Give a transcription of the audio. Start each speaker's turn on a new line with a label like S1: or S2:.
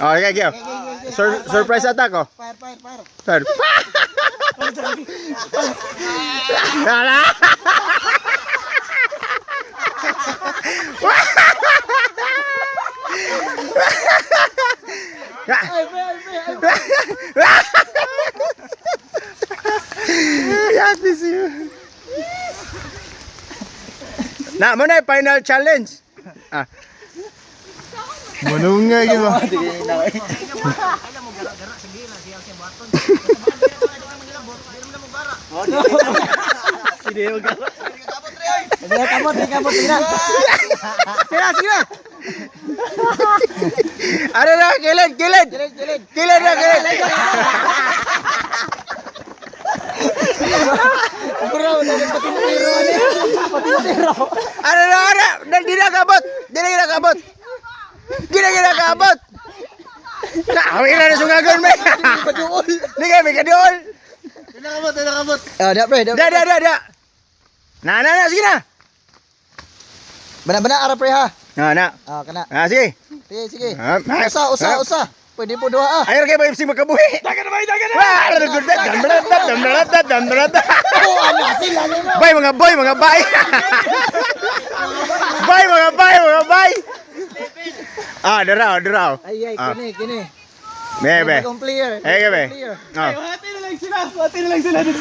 S1: Oh, okay, okay. Surprise attack, oh.
S2: Fire, fire, fire.
S1: Sir. Ala!
S2: Ay, pre, ay, pre, ay, pre.
S1: Yati siya. Na, mo na yung final challenge. Ah. Manungay gyud ba?
S2: Sige, kamot, sige, kamot, sige na. Sige na, sige na.
S1: Ano na, kilid, kilid.
S2: Kilid, kilid.
S1: Kilid na, kilid.
S2: Bro, patintero, ano yun? Patintero.
S1: Ano na, ano? Na, di na kabot. Di na kinakabot. Di na kinakabot. Nakawin na na sungagon, may.
S2: Paduol.
S1: Di kayo, may kaduol.
S2: Nakamot, nakamot. Ah, da pre, da.
S1: Da, da, da, da. Na, na, na, sige na.
S2: Bana bana ara pre ha.
S1: Na, na.
S2: Ah, kana.
S1: Ah, sige.
S2: Sige, sige.
S1: Ah, ah,
S2: Usa, usa,
S1: ah.
S2: usa. Pwede po duha ah.
S1: Ayaw kayo ba yung magkabuhi? Dagan na ba? Dagan na!
S2: Oh, ano sila nino.
S1: Bye mga boy, mga bay! Bye mga bay, mga bay! Ah, daraw, daraw.
S2: Ay ay,
S1: Ah.
S2: kini, kini.
S1: Be, be.
S2: Akong player.
S1: Eh, be.
S2: Player.
S1: Ah.
S3: Hati na lang sila. Hati na lang sila dito.